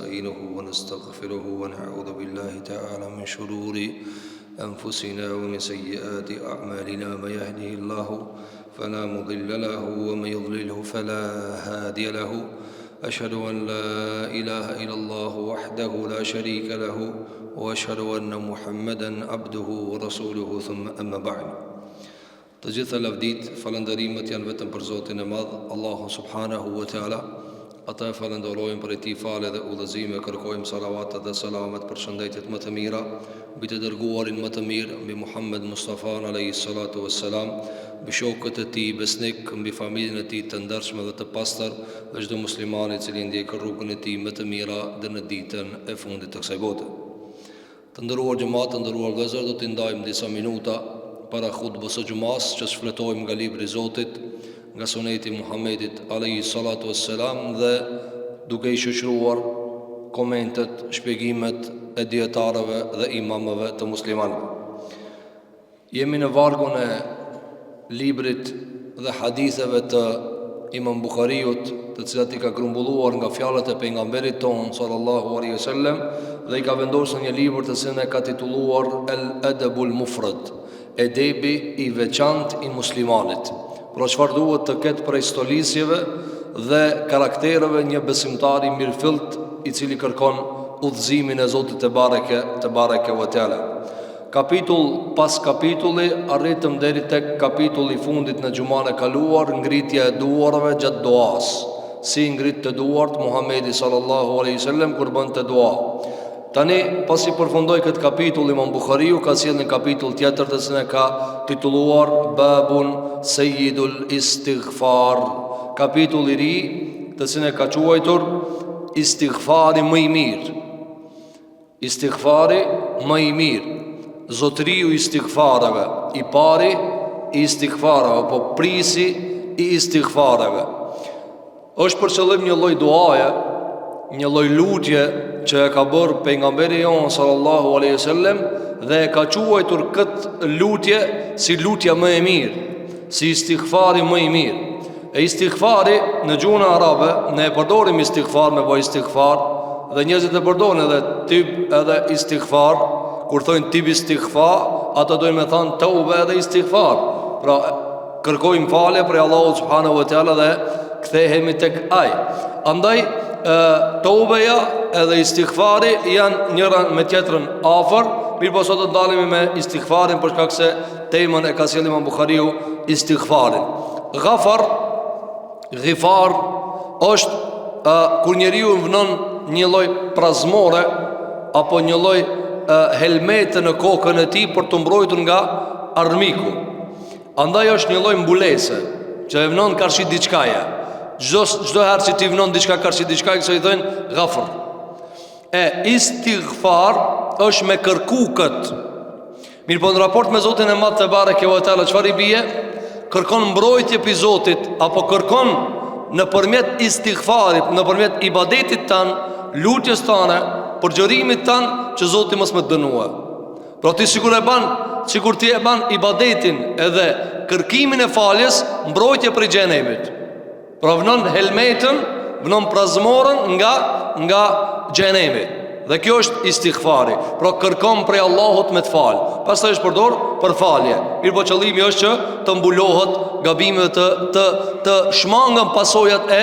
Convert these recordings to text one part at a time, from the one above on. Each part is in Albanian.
ونستعينه ونستغفره ونعوذ بالله تعالى من شرور أنفسنا ومن سيئات أعمالنا ما يهده الله فلا مضل له ومن يضلله فلا هادي له أشهد أن لا إله إلا الله وحده لا شريك له وأشهد أن محمدا عبده ورسوله ثم أما بعد Të gjitha lavditë, falënderimet janë vetëm për Zotin e Madh, Allahun subhanahu wa taala. Atë e falënderojmë prej tij falje dhe udhëzime, kërkojmë salavatet dhe selamet përshëndetjet më të mira mbi të dërguarin më të mirë, mbi Muhammed Mustafa alayhi salatu wassalam, mbi shokët e tij besnik, mbi familjen e tij të ndershme dhe të pastër dhe çdo musliman i cili ndjek rrugën e tij më të mira deri në ditën e fundit të kësaj bote. Të nderuar xhemat, të nderuar vëllezër, do t'i ndajmë disa minuta para hutbës së xhumasë që shfletojmë nga libri i Zotit, nga suneti i Muhammedit alayhi salatu wassalam dhe duke i shoqëruar komentet, shpjegimet e dijetarëve dhe imamëve të muslimanëve. Jemi në vargun e librit dhe haditheve të Imam Buhariut, të cilat i ka grumbulluar nga fjalët e pejgamberit tonë sallallahu alaihi wasallam dhe i ka vendosur në një libër të cilin e ka titulluar El Edebul Mufrad, edebi i veçantë i muslimanit. Pra çfarë duhet të ketë prej stolisjeve dhe karaktereve një besimtar i mirëfilltë i cili kërkon udhëzimin e Zotit tebareke tebareke ve teala. Kapitull pas kapitulli arritëm deri tek kapitulli i fundit në xhumanë e kaluar, ngritja e duarve gjatë duasë. Si i ngritte duart Muhamedi sallallahu alaihi wasallam kur bënte dua. Tani, pasi përfundoi këtë kapitull Imam Buhariu ka sjellë një kapitull tjetër të cilin e ka titulluar Babun Sayyidul Istighfar. Kapitull i ri të cilin e ka quajtur Istighfari më i mirë. Istighfari më i mirë, zotëriu i istighfareve, i pari i istighfareve, apo prisi i istighfareve. Është për qëllim një lloj duaje, një lloj lutje që e ka bërë pejgamberi jonë sallallahu alaihi wasallam dhe e ka quajtur këtë lutje si lutja më e mirë, si istighfari më i mirë. E istighfari në gjuhën arabe, ne e përdorim istighfar me bo istighfar dhe njerëzit e përdorin edhe tyb edhe istighfar, kur thonë tyb istighfar, ata dojnë me thanë teube edhe istighfar. Pra kërkojmë falje prej Allahut subhanahu wa taala dhe kthehemi tek ai. Andaj e, teubeja edhe istighfari janë njëra me tjetrën afër, mirëpo sot do të ndalemi me istighfarin për shkak se temën e ka sjellë Imam Buhariu istighfarin. Ghafar, ghifar është uh, kur njeriu vnon një lloj prazmore apo një lloj uh, helmete në kokën e tij për t'u mbrojtur nga armiku. Andaj është një lloj mbulese që e vnon karshi diçkaje. Çdo çdo herë që ti vnon diçka karshi diçkaje, kësaj i thonë ghafar. E istighfar është me kërku kët. Mirëpo në raport me Zotin e Madh tebareke ve teala çfarë i bie? Kërkon mbrojtje pi Zotit apo kërkon nëpërmjet istighfarit, nëpërmjet ibadetit tan, lutjes tane, përgjërimit tan që Zoti mos me të dënue. Pra ti sikur e ban, sikur ti e ban ibadetin edhe kërkimin e faljes, mbrojtje prej xhehenemit. Pra vnon helmetën, vnon prazmorën nga nga xhehenemi. Dhe kjo është istighfari. Pra kërkon prej Allahut me të fal. Pastaj është përdor për falje. Mirëpo qëllimi është që të mbulohet gabimi dhe të të të shmangen pasojat e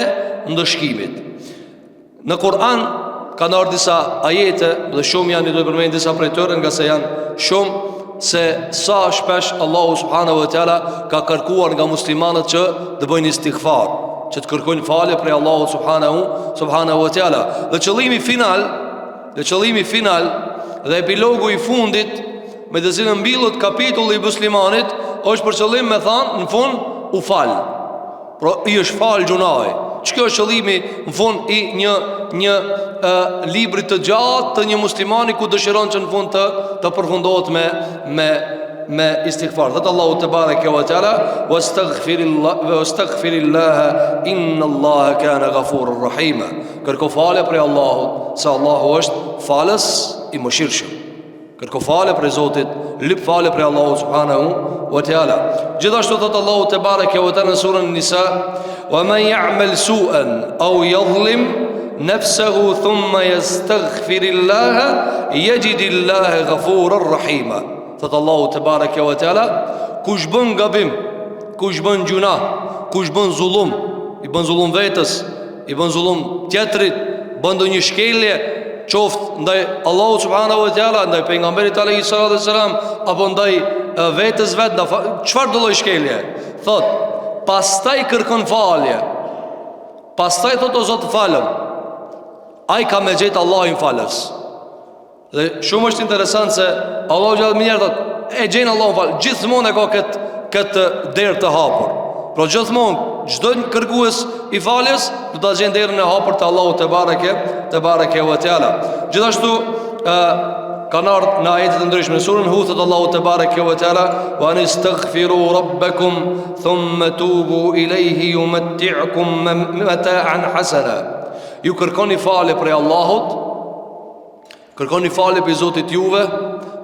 ndëshkimit. Në Kur'an kanë ardhur disa ajete dhe shumë janë do të përmend disa prej tyre ngase janë shumë se sa shpesh Allahu subhanahu wa taala ka kërkuar nga muslimanët që të bëjnë istighfar, që të kërkojnë falje prej Allahut subhanahu subhanahu wa taala. Dhe qëllimi final, dhe qëllimi final dhe epilogu i fundit me të cilën mbyllet kapitulli i muslimanit është për qëllim me thanë në fund u fal. Pra i është falë gjynahi. Që kjo është qëllimi në fund i një, një e, libri të gjatë të një muslimani ku dëshiron që në fund të, të përfundohet me, me, me istighfar. Thotë Allahu tebareke ve teala, Wastagfirillaha, inna Allaha kana gafurur rahima. Kërko falje prej Allahut, se Allahu është falës i mëshirshëm. Kërko falje prej Zotit, lyp falje prej Allahut subhanahu wa taala. Gjithashtu thot Allahu tebareke ve teala në surën Nisa, "Wa man ya'mal su'an aw yadhlim. nefsehu thumma jestagfirillaha jexhidillahe gafuran rahima. Thot Allahu tebareke ve teala, kush bën gabim, kush bën gjunah, kush bën zullum, i bën zullum vetes, i bën zullum tjetrit, bën ndonjë shkelje, qoftë ndaj Allahut subhanahu wa taala, ndaj pejgamberit alayhi salatu wasalam, apo ndaj vetes vet, çfarëdo lloj shkelje. Thot, pastaj kërkon falje. Pastaj thot o Zot falëm. Ai ka me gjetë Allahin falës. Dhe shumë është interesant se Allahu xhel menjëherë thot, e gjen Allahun falës. Gjithmonë e ka këtë këtë derë të hapur. Pra gjithmonë çdo kërkues i faljes do ta gjen derën e hapur të Allahut tebareke tebareke ve teala. Gjithashtu ë kanë ardhur në ajete të ndryshme në surën Hud thot Allahu tebareke ve teala wa anistaghfiru rabbakum thumma tubu ilayhi yumatti'ukum mata'an hasana. Ju kërkoni falje prej Allahut Kërkoni falje prej Zotit juve,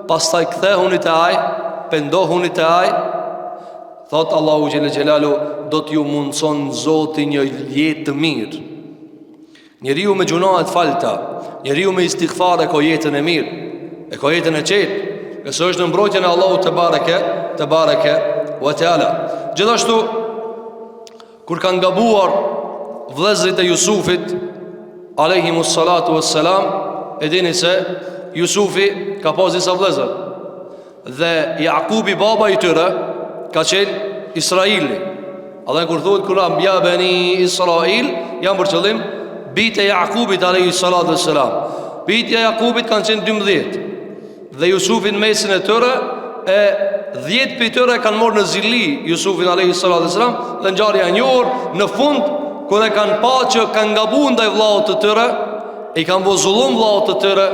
pastaj kthehuni te Ai, pendohuni te Ai. Thot Allahu xhele xhelaluhu, do t'ju mundson Zoti një jetë të mirë. Njeriu me gjunahe të falta, njeriu me istighfar e ka jetën e mirë, e ka jetën e qetë, se është në mbrojtjen e Allahut tebareke, tebareke ve teala. Gjithashtu Kur kanë gabuar vëllezërit e Jusufit alejhimus salatu vesselam, e dini se Jusufi ka pas disa vëllezër. Dhe Jakubi baba i tyre ka qenë Israili. Edhe kur thuhet Kur'an ja beni Israil, janë për qëllim bijtë e Jakubit alejhi salatu vesselam. Bijtë e Jakubit kanë qenë 12. Dhe Jusufin në mesin e tyre e 10 prej tyre kanë marrë në zili Jusufin alayhi salatu wasalam dhe ngjarja e njohur në fund kur e kanë pa që kanë gabu ndaj vllaut të tyre i kanë bo zullum vllaut të tyre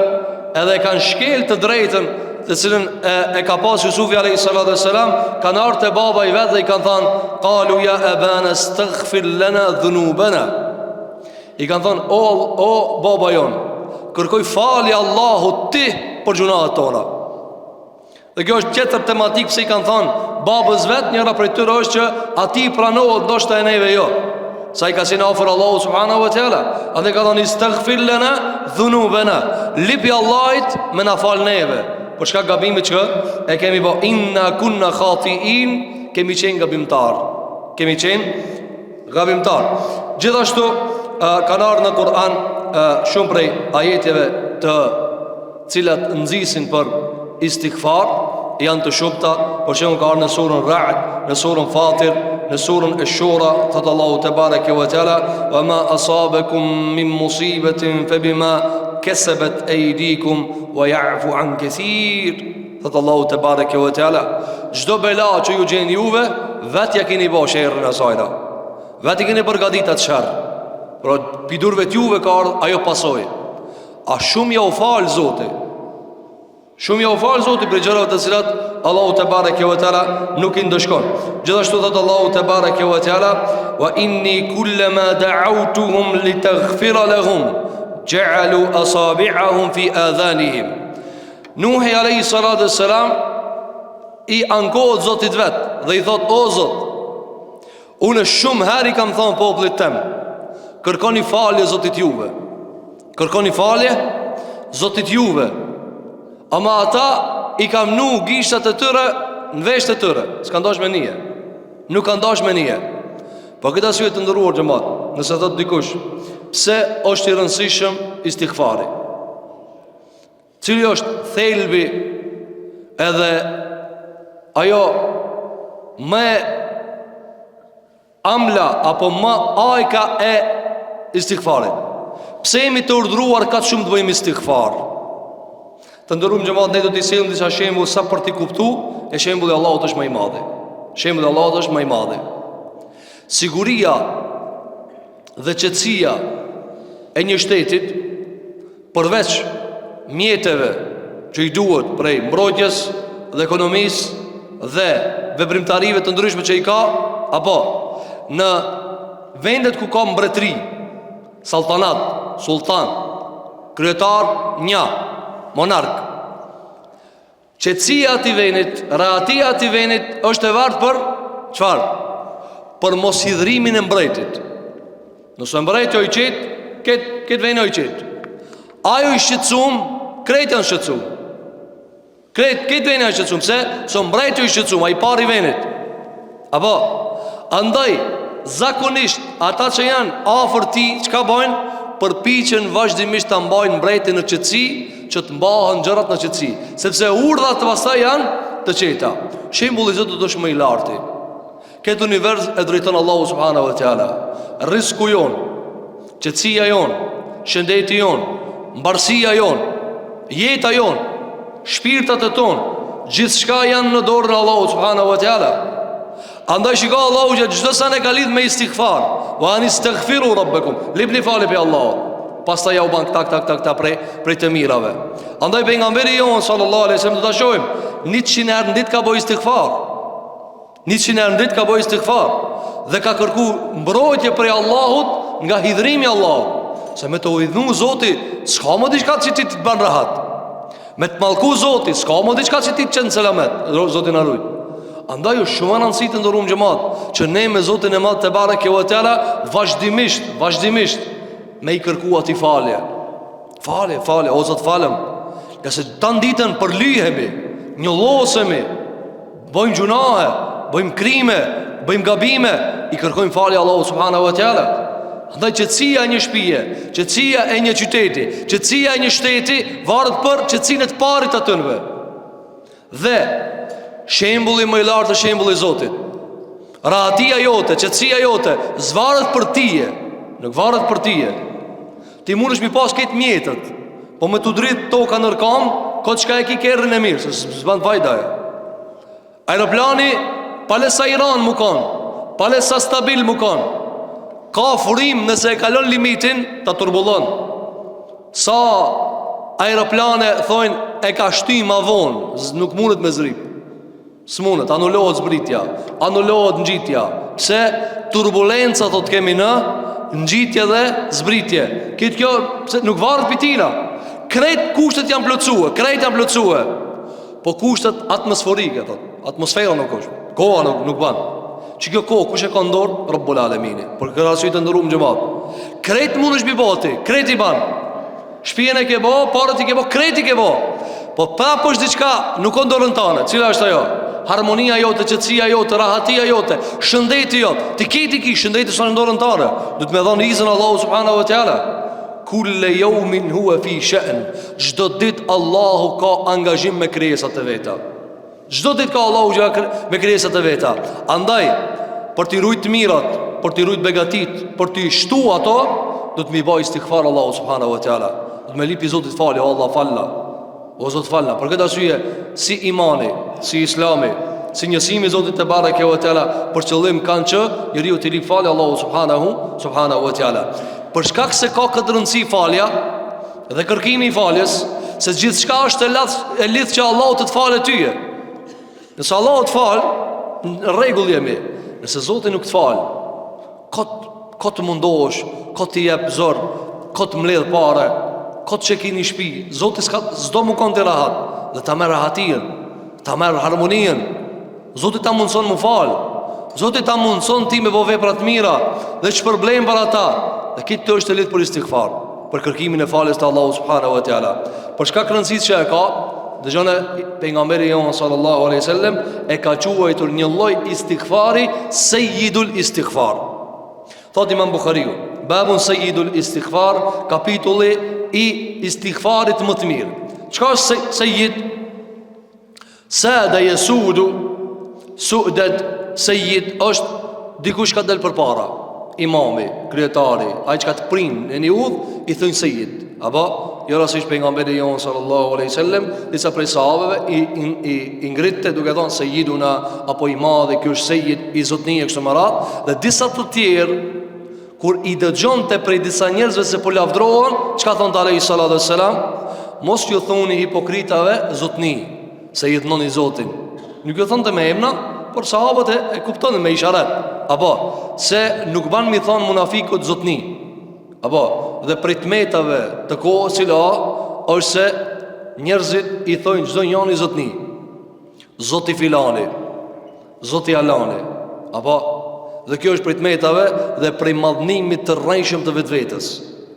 edhe e kanë shkel të drejtën të cilën e, e ka pas Jusufi alayhi salatu wasalam kanë ardhur te baba i vet dhe i kanë thanë qalu ya abana astaghfir lana dhunubana I kanë thonë, o, o baba jonë, kërkoj falje Allahut ti për gjunahet tona. Dhe kjo është tjetër tematikë pse i kanë thonë, babës vet, njëra prej tyre është që atij i pranohet ndoshta e neve jo. Se ai ka qenë afër Allahut subhanahu wa taala. Andaj ka thonë, istaghfir lana dhunubena. Lypi Allahit me na fal neve. Për shkak gabimit që e kemi bo, inna kunna khatiin, kemi qenë gabimtar. Kemi qenë Gabimtar. Gjithashtu kanë ardhur në Kur'an shumë prej ajeteve të cilat nxisin për istighfar, janë të shumta, për shembull ka ardhur në surën Ra'd, në surën Fatir, në surën Esh-Shura, thot Allahu tebareke ve teala, "Wa ma asabakum min musibatin fa bima kasabat aydikum wa ya'fu an kathir." Thot Allahu tebareke ve teala, çdo bela që ju gjen juve, vetë ja keni bo sherrin asajna. Vetë i keni përgatit atë sherr. Pra pi durve t'juve ka ardhë ajo pasojë. A shumë ja u fal Zoti. Shumë ja u fal Zoti për gjërave të cilat Allahu tebareke ve teala nuk i ndëshkon. Gjithashtu thot Allahu tebareke ve teala, "Wa inni kullama da'awtuhum litaghfira lahum, ja'alu asabi'ahum fi adhanihim." Nuhi alayhi salatu wassalam i ankohet Zotit vet dhe i thot o Zot, unë shumë herë i kam thënë popullit tem, kërkoni falje Zotit juve. Kërkoni falje Zotit juve. Ama ata i kanë vnu gishtat e tyre në veshët e tyre, s'kanë dash me nije. Nuk kanë dash me nije. Për këtë arsye të nderuar xhemat, nëse thot dikush, pse është i rëndësishëm istighfari? Cili është thelbi edhe ajo më e amla apo më ajka e istighfarit. Pse jemi të urdhëruar kaq shumë të bëjmë istighfar? Të nderuar xhemat, ne do t'i sjellim disa shembuj sa për t'i kuptu, e shembulli i Allahut është më i madhi. Shembulli i Allahut është më i madhi. Siguria dhe qetësia e një shtetit Përveç mjeteve që i duhet prej mbrojtjes dhe ekonomisë dhe veprimtarive të ndryshme që i ka, apo në vendet ku ka mbretëri, saltanat, sultan, kryetar, nja, monark, Qetësia e atij venit, rehatia e atij venit është e vartë për çfarë? Për mos hidhrimin e mbretit. Nëse mbreti o i qetë, krejt, krejt veni o i qetë. Ai o i shqetësum, krejt janë shqetësum. Krejt, krejt veni i shqetësum, pse? Se mbreti o i shqetësum, ai i pari i venit. Apo, andaj, zakonisht, ata që janë afër tij, çka bojnë? Përpiqen vazhdimisht ta mbajnë mbretin në qetësi, që të mbahen gjërat në qetësi. Sepse urdhrat pastaj janë të qeta. Shembulli i Zotit është më i larti. Këtë univers e drejton Allahu subhanahu wa taala. Rrisku jonë, qetësia jonë, shëndeti jonë, mbarësia jonë, jeta jonë, shpirtat e tonë, gjithçka janë në dorën e Allahut subhanahu wa taala. Andaj shiko Allahu që çdo sen e ka lidh me istighfar. Wa anistaghfiru rabbakum. Lipni falje prej Allahut. Pastaj ja u ban këta këta këta këta prej prej të mirave. Andaj pejgamberi jonë sallallahu alaihi wasallam do ta shohim 100 herë në ditë ka bo istighfar. 100 herë në ditë ka bo istighfar dhe ka kërku mbrojtje prej Allahut nga hidhrimi i Allahut. Se me të hidhnu Zoti, s'ka më diçka që ti të ban rahat. Me të mallku Zoti, s'ka më diçka që ti të qenë selamet. Zoti na rujt. Andaj është shumë rëndësi të nderum xhemat, që ne me Zotin e Madh tebareke ve teala vazhdimisht, vazhdimisht me i kërku atij falje. Falje, falje, o Zot falëm. Ngase tanë ditën përlyhemi, njollosemi, bëjmë gjynahe, bëjmë krime, bëjmë gabime, i kërkojmë falje Allahut subhanahu wa taala. Andaj qetësia e një shtëpie, qetësia e një qyteti, qetësia e një shteti varet për qetësinë e të parit të atynve. Dhe shembulli më i lartë është shembulli i Zotit. Rahatia jote, qetësia jote s'varet për tije, nuk varet për tije. Ti mundesh mi pas krejt mjetet, po me t'u dridh toka nër kam, kot çka e ki kerrin e mirë, se s'ban fajda ajo. Aeroplani, pale sa i ranë mu kon, pale sa stabil mu kon, ka frymë nëse e kalon limitin, ta turbullon. Sa aeroplane thojnë e ka shty ma vonë, nuk mundet me zbrit. S'mundet, anulohet zbritja, anulohet ngjitja. Pse turbulenca thot kemi në ngjitje dhe zbritje. Krejt kjo pse nuk varet pi tina. Krejt kushtet janë plotësue, krejt janë plotësue. Po kushtet atmosferike thot, atmosfera nuk është. Koha nuk nuk ban. Që kjo kohë kush e ka n'dorë? Rabbul Alemini. Për këtë arsye të nderum xhemat. Krejt mundesh mi bo ti, krejt i ban. Shpijën e ke bo, paret i ke bo, krejt i ke bo. Po prapë është diçka, nuk o n'dorën tane. Cila është ajo? Harmonia jote, qetësia jote, rahatia jote, shëndeti jot. Ti krejt i ki, shëndeti s'o n'dorën tane. Duhet me dhonë izën Allahu subhanahu wa taala. Kulle jeumin huve fi she'n. Çdo ditë Allahu ka angazhim me krijesat e veta. Çdo ditë ka Allahu gjë me krijesat e veta. Andaj, për t'i rujt të mirat, për t'i rujt begatit, për t'i shtu ato, duhet me i ba istighfar Allahu subhanahu wa taala. Duhet me lyp pi Zotit falje, o Allah falna. O Zot falna. Për këtë arsye, si imani, si islami, si njësimi i Zotit tebareke ve teala, për qëllim kanë që njeriu t'i lyp falje Allahu subhanahu subhanahu wa taala. Për shkak se ka këtë rëndësi falja, Dhe kërkimi i faljes, se gjithçka është e lidh, e lidh që Allahu të të falë tyje. Nëse Allahu të fal, në rregull jemi. Nëse Zoti nuk të fal, kot kot të mundohesh, kot të jep zor, kot të mbledh pare, kot që ki një shtëpi, Zoti s'ka s'do mu kon ti rahat, dhe ta merr rahatinë, ta merr harmoninë. Zoti ta mundson mu fal. Zoti ta mundson ti me bo vepra të mira dhe të shpërblen për ata. Dhe këtë është e lidh për istighfar, për kërkimin e faljes të Allahut subhanahu wa taala. Për shkak rëndësisë që e ka, dëgjone pejgamberi jonë sallallahu alaihi wasallam e ka quajtur një lloj istighfari sayyidul istighfar. Thot Imam Buhariu, babun sayyidul istighfar, kapitulli i istighfarit më të mirë. Çka është sayyid? Sada jesudu Sudet Sejid është dikush ka del përpara Imami, kryetari Ai çka të prin në një udhë I thënë Sejid Apo, jo rastësisht pejgamberi jonë sallallahu aleyhi sallem Disa prej sahabeve i, i, i, i ngritte duke thonë Sejiduna Apo i madhi, ky është Sejid i zotni e kështu me radhë Dhe disa të tjerë Kur i dëgjonte prej disa njerëzve se po lavdrohen, çka thonte alejhi salatu selam? Mos ju thoni hipokritave zotni, se hidhnoni Zotin. Nuk ju thonte me emna, por sahabët e, e kuptonin me isharet. Apo, se nuk ban mi thon munafikut zotni. Apo, dhe prej të metave të kohës cila është se njerëzit i thojnë çdo njani zotni. Zoti filani, Zoti Alani, apo dhe kjo është prej të metave dhe prej madhnimit të rrejshëm të vetvetes.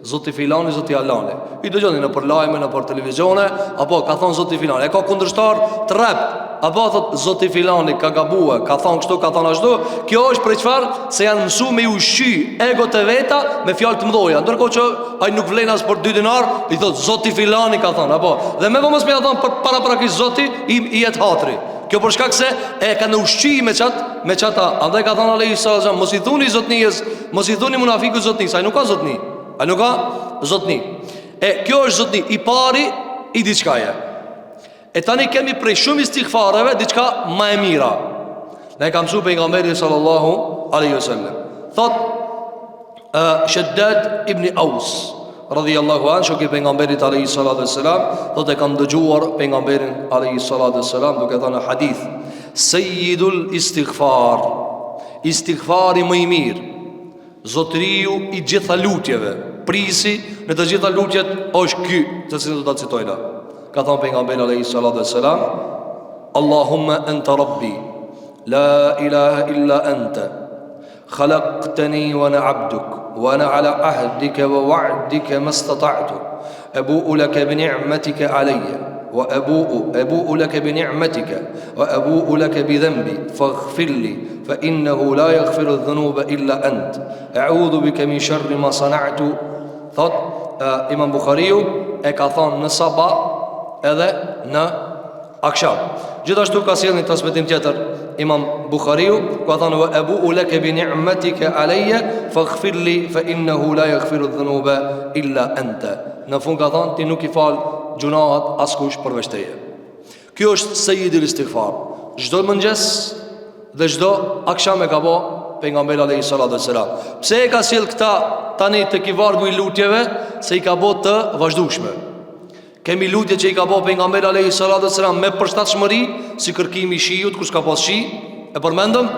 Zoti filani, zoti alani. I dëgjoni nëpër lajme, nëpër televizione, apo ka thonë zoti filani. E ka kundërshtar të rrept. Apo thot zoti filani ka gabue, ka thonë kështu, ka thonë ashtu. Kjo është prej çfarë? Se janë mësu me i ushqy egot e veta me fjalë të mëdha. Ndërkohë që ai nuk vlen as për 2 dinar, i thot zoti filani ka thonë, apo. Dhe me mos me ia thon për paraprakisht zoti i, i jet hatri. Kjo për shkak se e kanë ushqy me çat, me çata. Andaj ka thënë alejhi salatu mos i thuni zotnisë, mos i thuni munafikut zotni, se ai nuk ka zotni. Ai nuk ka zotni. E kjo është zotni i pari i diçkaje. E tani kemi prej shumë istighfareve diçka ma e mira. Na e ka msu pejgamberi sallallahu alaihi wasallam. Thot uh, Shaddad ibn Aus radhiyallahu anhu shoku i pejgamberit alayhi salatu wasalam thotë e kam dëgjuar pejgamberin alayhi salatu wasalam duke thënë hadith sayyidul istighfar istighfari më i mirë zotëriu i gjitha lutjeve prisi në të gjitha lutjet është ky të cilin do ta citojna ka thënë pejgamberi alayhi salatu wasalam Allahumma anta rabbi la ilaha illa anta Khalaqtani wa ana 'abduk wa ana 'ala ahdika wa wa'dika mastata'tu abu'u laka bi ni'matika 'alayya wa abu'u abu'u laka bi ni'matika wa abu'u laka bi dhanbi faghfir li fa innahu la yaghfiru adh-dhunuba illa ant a'udhu bika min sharri ma sana'tu thot uh, Imam Buhariu e ka thonë në sabah edhe në Aksham. Gjithashtu ka sjellë një transmetim tjetër Imam Buhariu, ku ka thënë wa abu'u laka bi ni'matika alayya faghfir li fa innahu la yaghfiru dhunuba illa anta. Në fund ka thënë ti nuk i fal gjunahet askush përveç teje. Kjo është sayyidul istighfar. Çdo mëngjes dhe çdo aksham e ka bo pejgamberi alayhi salatu wasalam. Pse e ka sjell këta tani te ky vargu i lutjeve se i ka bo të vazhdueshme. Kemi lutje që i ka bo pejgamberi alayhi salatu wasalam me përshtatshmëri, si kërkimi i shiut kur s'ka pas shi, e përmendëm,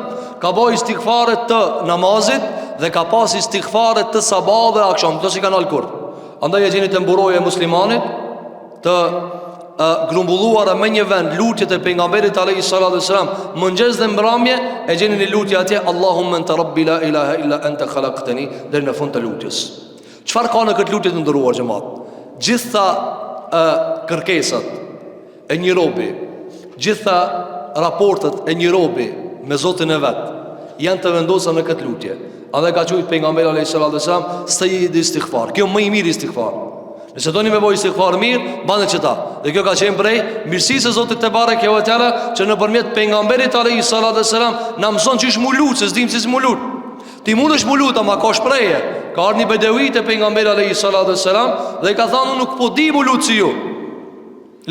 ka bo istighfare të namazit dhe ka pas istighfare të sabah dhe aksham, këto s'i ka nal kurrë. Andaj e gjeni te mburoja e muslimanit të e, grumbulluara me një vend lutjet e pejgamberit alayhi salatu wasalam, mëngjes dhe mbrëmje e gjeni një lutje atje Allahumma anta rabbi la ilaha illa anta khalaqtani deri në fund të lutjes. Çfarë ka në këtë lutje të nderuar xhemat? Gjitha e, kërkesat e një robi, gjitha raportet e një robi me Zotin e vet janë të vendosura në këtë lutje. Andaj ka qujt pejgamberi alayhis salatu wasalam sayyid istighfar. Kjo më i mirë istighfar. Nëse doni me bo istighfar mirë, bane qëta. Dhe kjo ka qenë prej mirësisë së Zotit tebareke ve teala që nëpërmjet pejgamberit alayhis salatu wasalam na mëson qysh mu lut, se s'dim si mu lut. Ti mundesh mu lut, ama ka shprehje. Ka ardhur një bedevi te pejgamberi alayhi salatu wasalam dhe i ka thënë unë nuk po di mu lut si ju.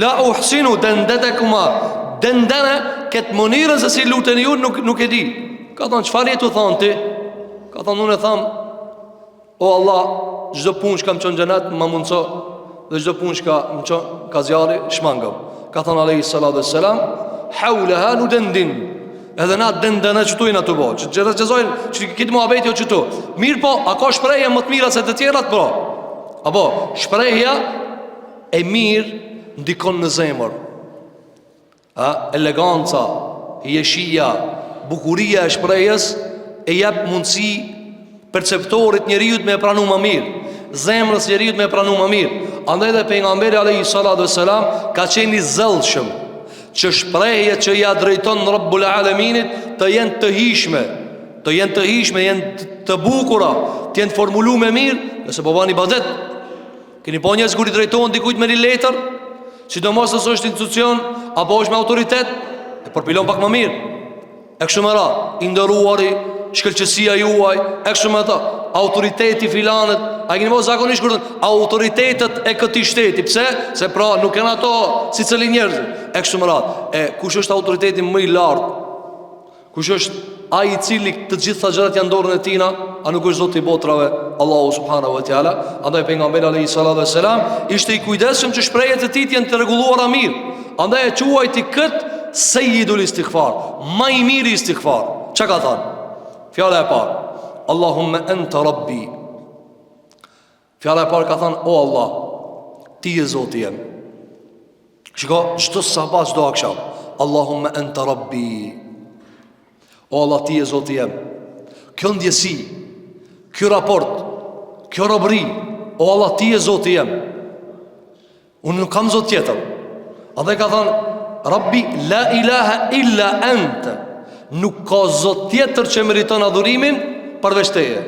La uhsinu dendetekuma. Dendene këtë mënyrën se si luteni ju nuk nuk e di. Ka thënë çfarë je tu thënë ti? Ka thënë unë e tham o Allah, çdo punë që më çon n'xhenet ma mundso dhe çdo punë që më çon ka zjarri shmangëm. Ka thënë alayhi salatu wasalam, haulaha nudendin. Edhe na dendene qëtu jena tu bo Që që që që këtë muhabet jo qëtu Mirëpo, a ka shprehje më të mira se të tjerat po? Apo, shprehja e mirë ndikon në zemër A, eleganca, hijeshia, bukuria e shprehjes E jep mundësi perceptorit njeriut me e pranu ma mirë Zemrës njeriut me e pranu ma mirë Andaj dhe pejgamberi alejhi salatu ve selam Ka qenë i zellshëm Që shprehjet që ia drejton Rabbul Aleminit Të jenë të hijshme Të jenë të hijshme, jenë të bukura Të jenë formulume mirë Nëse po ban ibadet Keni pa njerëz kur i drejtohen dikujt me një letër Sidomos nëse është institucion Apo është me autoritet E përpilon pak më mirë E kështu me radhë, i nderuari, shkëlqesia juaj, e kështu me radhë, autoriteti i filanit, a e keni pa zakonisht kur thonë, autoritetet e këtij shteti, pse? Se pra nuk janë ato secili njerëz, e kështu me radhë. E kush është autoriteti më i lartë? Kush është ai i cili të gjitha gjërat janë n'dorën e tina, a nuk është Zoti i botrave, Allahu subhanahu wa taala? Andaj pejgamberi alayhi salatu wasalam ishte i kujdesshëm që shprehjet e tij të jenë të rregulluara mirë. Andaj e quajti kët Sejidul istighfar, ma i miri istighfar. Çka ka thënë? Fjala e parë. Allahumma anta rabbi. Fjala e parë ka thënë o Allah, ti je Zoti jem. Shiko, çdo sabah, çdo aksham. Allahumma anta rabbi. O Allah, ti je Zoti jem. Kjo ndjesi, kjo raport, kjo robëri. O Allah, ti je Zoti jem. Unë nuk kam Zot tjetër. Andaj ka thënë Rabbi la ilaha illa ente. Nuk ka Zot tjetër që meriton adhurimin përveç teje.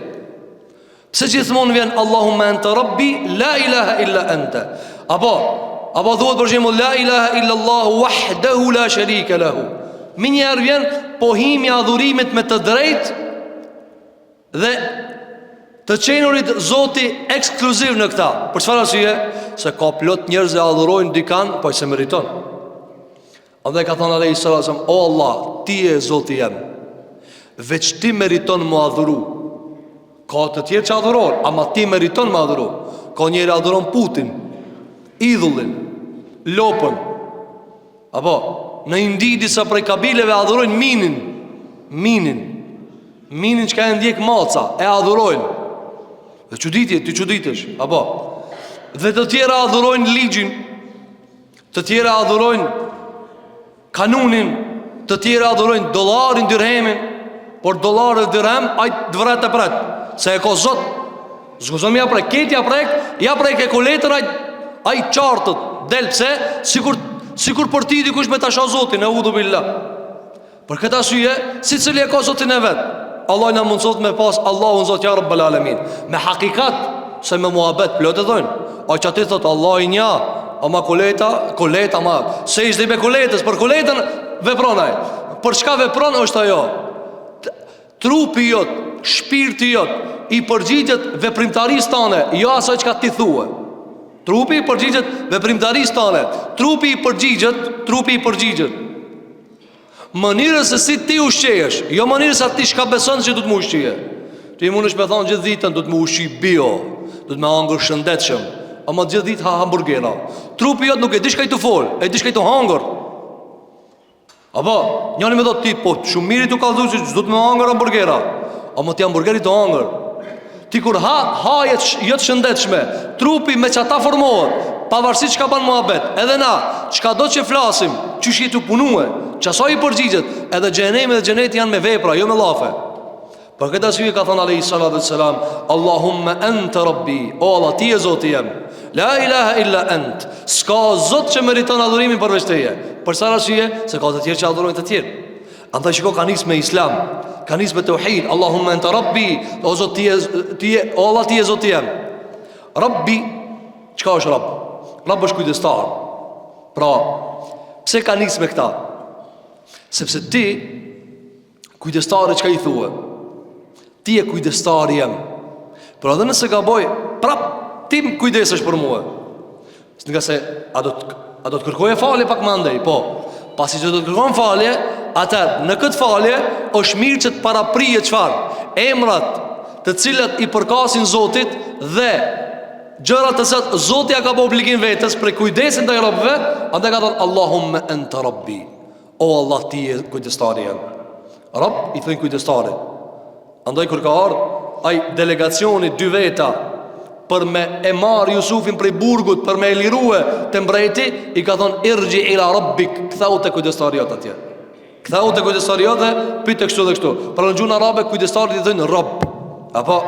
Pse gjithmonë vjen Allahumma ente Rabbi la ilaha illa ente. Apo apo thuhet për shembull la ilaha illa Allah wahdahu la sharika lahu. Menjëherë vjen pohimi i adhurimit me të drejtë dhe të qenurit Zoti ekskluziv në këta. Për çfarë arsye? Se ka plot njerëz që adhurojnë dikan, po s'e meriton. Andaj ka thënë alejhi salatu selam, o Allah, ti je Zoti jem. Veç ti meriton m'u adhuru. Ka të tjerë që adhurohen, ama ti meriton m'u adhuru. Ka njeri adhuron putin, idhullin, lopën. Apo, në Indi disa prej kabileve adhurojnë minin, minin, minin çka e ndjek maca, e adhurojnë. Dhe çuditje, ti çuditesh, apo. Dhe të tjera adhurojnë ligjin, Të tjera adhurojnë kanunin, të tjera adhurojnë dollarin, dirhemin, por dollar dhe dirhem ai të vret e pret, se e ka Zot. S'guxon me ja prek, këtë ja prek, ja prek e kuletën ai ai qartet, del pse sikur sikur për ti dikush me ta sha Zotin, eudhu billah. Për këtë arsye, secili e ka Zotin e vet. Allahu na mundësoftë me pas Allahun Zot ja Rabbel Alemin. Me hakikat, se me muhabet plot e thojnë. A që aty thot Allahu nja, ama kuleta, kuleta, ama se ishte me kuletës, për kuletën vepron ai. Për çka vepron është ajo? Trupi jot, shpirti jot i përgjigjet veprimtarisë tane, jo asaj çka ti thue. Trupi i përgjigjet veprimtarisë tane. Trupi i përgjigjet, trupi i përgjigjet Mënyrës se si ti ushqehesh, jo mënyrës se ti çka beson që duhet m'u ushqye. Ti mundesh me thonë gjithë ditën duhet m'u ushqy bio, duhet me hangër shëndetshëm, ama gjithë ditë ha hamburgera. Trupi jot nuk e di çka je tu fol, e di çka je tu hangër. Apo, njani me thotë ti, po shumë mirë je tu kallzu që s'duhet me hangër hamburgera. Ama ti hamburger je tu hangër. Ti kur ha, haje jo të shëndetshme, trupi me qata formohet, pavarësisht çka ban muhabet, edhe na, çka do që flasim, qysh je tu punue, qasaj i përgjigjet, edhe xhehenemi dhe xheneti janë me vepra, jo me llafe. Për këtë arsye ka thënë alejhi salatu selam, Allahumme ente rabbi, o Allah, ti je Zoti jem, la ilaha illa ent, s'ka Zot që meriton adhurimin përveç teje. Për çfarë arsye? Se ka të tjerë që adhurojnë të tjerë. Andaj shiko ka nis me islam, ka nis me teuhid, Allahumma anta rabbi, o Zot ti je, ti je, o Allah ti je Zoti jem. Rabbi, çka është Rabb? Rabb është kujdestar. Pra, pse ka nis me këta? Sepse ti kujdestarit çka i thue? Ti je kujdestari jem. Por edhe nëse gaboj, prap ti më kujdesesh për mua. Ngase a do të a do të kërkoje falje pak më andej, po. Pasi që do të kërkon falje, atëherë në këtë falje është mirë që të paraprije çfarë? Emrat të cilat i përkasin Zotit dhe gjërat të cilat Zoti ja ka bë obligim vetes për kujdesin ndaj robëve, andaj ka thënë Allahumme ente rabbi. O Allah ti je kujdestari jem. Rab i thonë kujdestarit. Andaj kur ka ardhë ai delegacioni dy veta për me e marrë Jusufin prej burgut për me e lirue te mbreti i ka thonë irxhi ila rabbik ktheu te kujdestari jot atje ktheu te kujdestari jot dhe pyte kështu dhe kështu pra në gjuhën arabe kujdestarit i thonë rob apo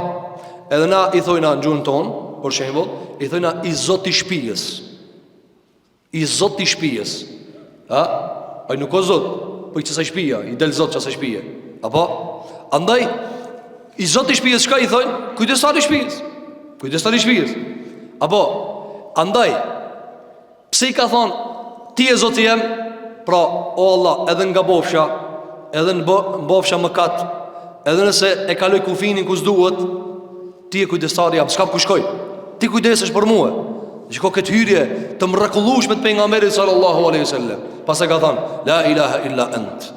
edhe na i thojna në gjuhën tonë për shembull i thojna i zoti i shpijës I zot i shpijës Ha? Ai nuk o zot Po i qësaj shpija I del zot qësaj shpije Apo? Andaj I zot i shpijës çka i thojnë? Kujdestar i shpijës Kujdestar i shpijës Apo? Andaj Pse i ka thonë Ti je zoti jem Pra, o Allah, edhe në gabofsha Edhe në bofsha mëkat Edhe nëse e kaloj kufinin ku s'duhet Ti je kujdestari jem, s'kam ku shkoj. Ti kujdesesh për mua. Shiko këtë hyrje të mrekullueshme të pejgamberit sallallahu alaihi wasallam. Pastaj ka thënë, la ilaha illa ent.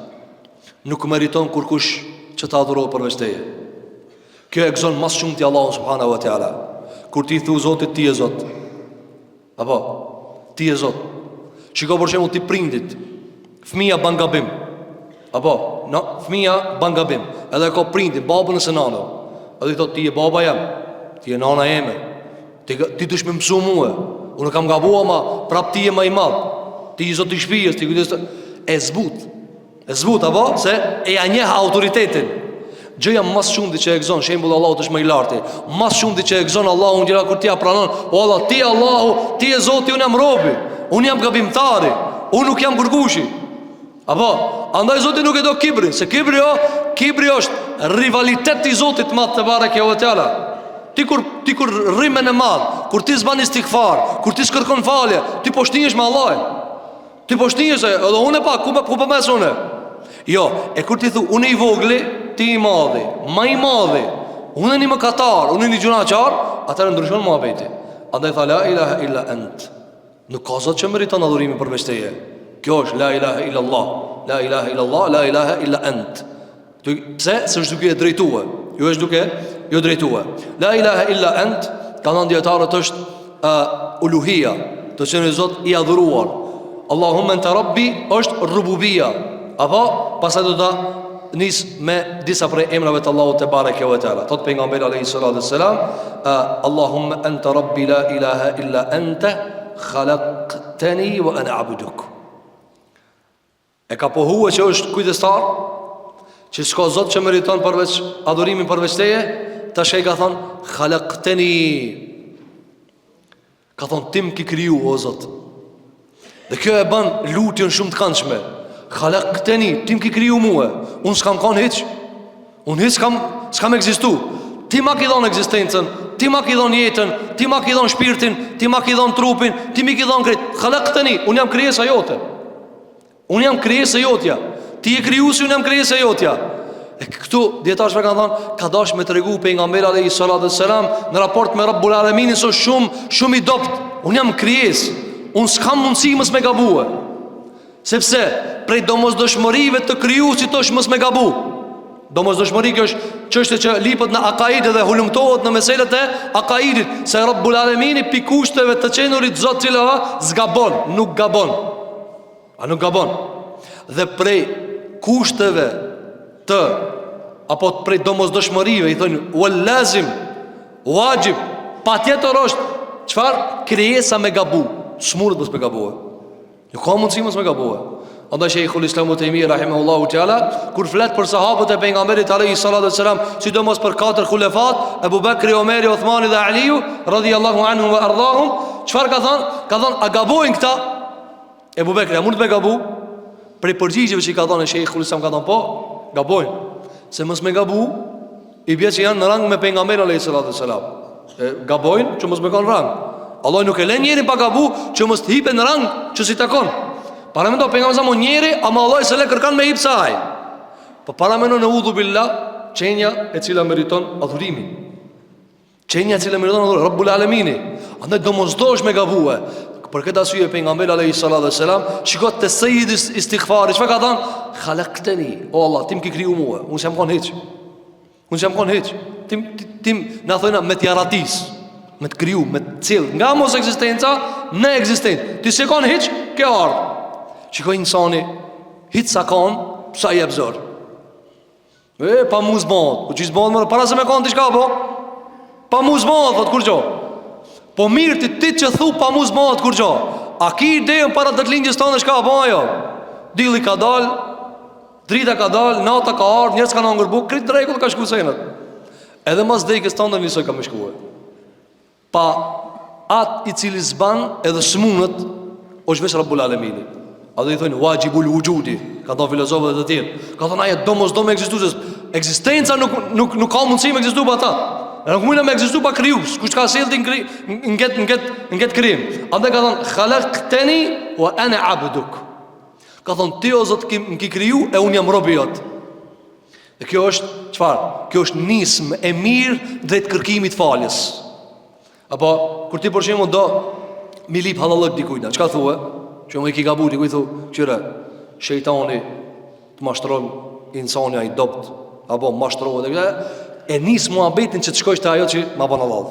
Nuk meriton kurkush që të adhurohet përveç teje. Kjo e gëzon ma s'shumti Allahun subhanahu wa taala. Kur ti thu Zotit ti je Zot. Apo, ti je Zot. Shiko për shembull ti prindit, fëmija ban gabim. Apo, no, fëmija ban gabim. Edhe ka prindin, babën ose nanën. Edhe i thot ti je baba jem, ti je nana jeme. Ti ti dush me mësu mua. Unë kam gabu ama prap ti je ma i madh. Ti je zoti i shtëpisë, ti kujdes. E zbut. E zbut apo se e ja njeh autoritetin. Gjëja ma s'shumti që e gëzon shembull Allahu është më i larti. Ma s'shumti që e gëzon Allahu në kur ti ja pranon, o Allah ti Allahu, ti je Zoti, unë jam robi, unë jam gabimtari, unë nuk jam kërkushi. Apo, andaj Zoti nuk e do kibrin, se kibri o, kibri është rivalitet i Zotit madh tebareke ve teala. Ti kur ti kur rri menmadh, kur ti s'ban istighfar, kur ti s'kërkon falje, ti po shtihesh me Allahin. Ti po shtihesh se edhe unë pa ku ku po mes unë. Jo, e kur ti thu unë i vogli, ti i madhi, ma i madhi, unë një mëkatar, unë një gjynahqar, atëherë ndryshon muhabeti. Andaj tha la ilaha illa ent. Nuk ka zot që meriton adhurimin përveç teje. Kjo është la ilaha illa Allah. La ilaha illa Allah, la ilaha illa ent. Pse? Se është duke e drejtue. Ju është duke ju drejtue. La ilaha illa ent, kanë thënë dijetarët është uh, uluhia, të qenit zot i adhuruar. Allahumma enta rabbi është rububia. Apo pastaj do ta nis me disa prej emrave të Allahut tebareke ve teala. Thot pejgamberi alayhi salatu selam, Allahumma anta rabbi la ilaha illa anta khalaqtani wa ana abduk. E ka pohue që është kujdestar, që s'ka Zot që meriton përveç adhurimin përveç teje, tash ai ka thon khalaqtani. Ka thon ti m'ki kriju o Zot. Dhe kjo e bën lutjen shumë të këndshme. Khalaqtani, ti m'ki kriju mua. Unë s'kam kanë hiç. Unë hiç s'kam s'kam ekzistu. Ti ma ki dhon ekzistencën, ti ma ki dhon jetën, ti ma ki dhon shpirtin, ti ma ki dhon trupin, ti m'i ki dhon krejt. Khalaqtani, unë jam krijesa jote. Unë jam krijesë jotja. Ti je krijuesi, unë jam krijesë jotja. E këtu dijetarët çfarë kanë thënë, ka dash me tregu pejgamberi alayhi salatu selam në raport me Rabbul Alaminin se shumë shumë i dobt. Unë jam krijesë. Unë s'kam mundësi mos me gabue. Sepse prej domosdoshmërive të krijuesit është mos me gabu. Domosdoshmëri kjo është çështje që lipet në akaid dhe hulumtohet në meselet e akaidit se Rabbul Alamini pi kushteve të qenurit Zot cila s'gabon, nuk gabon. A nuk gabon Dhe prej kushteve të Apo prej domosdoshmërive I thonë Wal lazim Wajib Patjetër është Çfarë? Krijesa me gabu S'mundet mos me gabu Nuk ka mundësi mos me gabu Andaj Shejhul Islam Ibn Tejmije Rahimahullahu Teala Kur flet për sahabët e pejgamberit Alejhi Salatu Selam Sidomos për katër khulefat Ebu Bekri, Omeri, Othmani dhe Aliu Radijallahu anhum ve erdahum Çfarë ka thonë? Ka thonë, a gabojnë këta? Ebu Bekri, a mund të me gabu? Prej përgjigjeve që i ka dhënë Shejhul Islam ka thënë po, gabojnë. Se mos me gabu, i bje që janë në rang me pejgamberin alayhi salatu selam. E gabojnë që mos me kanë rang. Allah nuk e lën njerin pa gabu që mos të hipe në rang që s'i takon. Paramendo pejgamberi sa njeri, ama Allah s'e le kërkan me hip sa ai. Po paramendo neudhu billah, qenia e cila meriton adhurimin. Qenia e cila meriton adhurim, Rabbul Alemini. Andaj domosdo është me gabue. Për këtë arsye pejgamberi alayhi salatu selam, shiko te sejid istighfari, çfarë ka thënë? Khalaqtani, o Allah, ti më ke kriju mua, unë s'jam kon hiç. Unë s'jam kon hiç. Ti ti na thojna me të jaratis, me të kriju, me të sjell nga mos ekzistenca në ekzistencë. Ti s'je kon hiç, ke ardh. Shiko insani hiç s'a kon, sa jep zor. E, pa mu s'bahet Po që s'bahet more, para se me konë diçka, po Pa mu s'bahet, thot kurgjo Po mirë ti ti që thu pa mu s'bahet kurgjo A ki idenë para ditëlindjes tane çka, po ajo Dilli ka dal Drita ka dal, nata ka ardhë, njerëz kanë hangër bukë Krejt n'rregull ka shku senet Edhe mas vdekjes tande njësoj ka me shkue Pa atë i cili s'ban edhe s'munët është veç Rabbul Alemini. Ato i thonë wajibul wujudi, ka thonë filozofët dhe të tjerë. Ka thonë ai domosdo me ekzistu, se ekzistenca nuk nuk nuk ka mundësi me ekzistu pa ta. Ne nuk mundem me ekzistu pa krijues, kush ka sjellë në kri, në këtë në këtë në këtë krijim. Andaj ka thonë khalaqtani wa ana abduk. Ka thonë ti o Zot ki, më ki kriju e unë jam robi jot. Dhe kjo është, çfarë? Kjo është nismë e mirë drejt kërkimit faljes. Apo, kur ti për shembull do mi lip hallallëk dikujna, çka thue? Që më i ki gabu dikuj thu, qyre, shejtani të mashtron insani ai dobt, apo mashtrohet e e nis muhabetin që të shkojsh te ajo që ma bën hallall.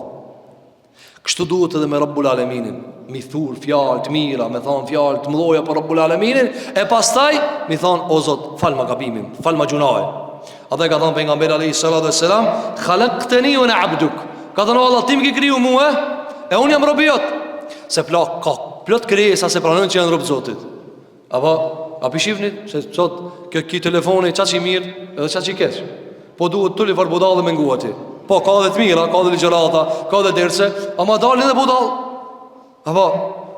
Kështu duhet edhe me Rabbul Aleminin Mi thur fjalë të mira, me thonë fjalë të mdhoja për Rabbul Aleminin E pastaj, mi thonë, o Zot, falma gabimin, falma gjynahin Andaj ka thonë pejgamberi alejhi salatu ve selam Khalakteni ue ene abduk Ka thonë, o Allah, ti më ki kriju mue E unë jam robi jot Se plak, ka plot krijesa s'e pranojnë që janë rob Zotit Apo, a pi shifni, se sot, kjo ki telefoni, qaq i mirë, edhe qaq i keq. Po duhet turli far budalle me ngu aty. Po ka edhe të mira, ka edhe ligjërata, ka edhe derse, ama dalin edhe budall. Apo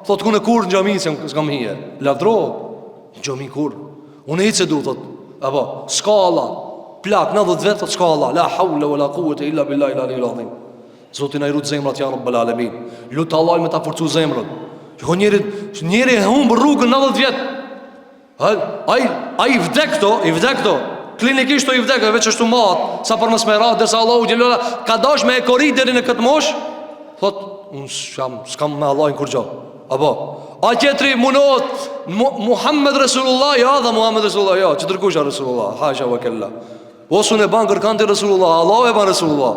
thot unë kurr në xhami se s'kam hije. Lavdrohet. Në xhami kurr. Unë hiç s'e du thot. Apo s'ka Allah. Plak 90 vjet thot s'ka Allah. La haule wala quwwata illa billahi al-aliyyil azim. Zoti na i rujt zemrat ja rabbel alamin. Lut Allahun me ta forcu zemrën. Që njeri, njeri e humb rrugën 90 vjet. Ai ai ai vdek kto, i vdek kto. Klinikisht i vdek, veç ashtu mat, sa për mos me ra derisa Allahu xhelalu ka dash me e korit deri në këtë mosh, thot unë s'kam s'kam me Allahin kurgjo. Apo a tjetri munohet Muhammed Resulullah, ja dha Muhammed Resulullah, ja, që dërkush a Resulullah, hasha wa kella. Po s'un e ban kërkan ti Resulullah, Allahu e ban Resulullah.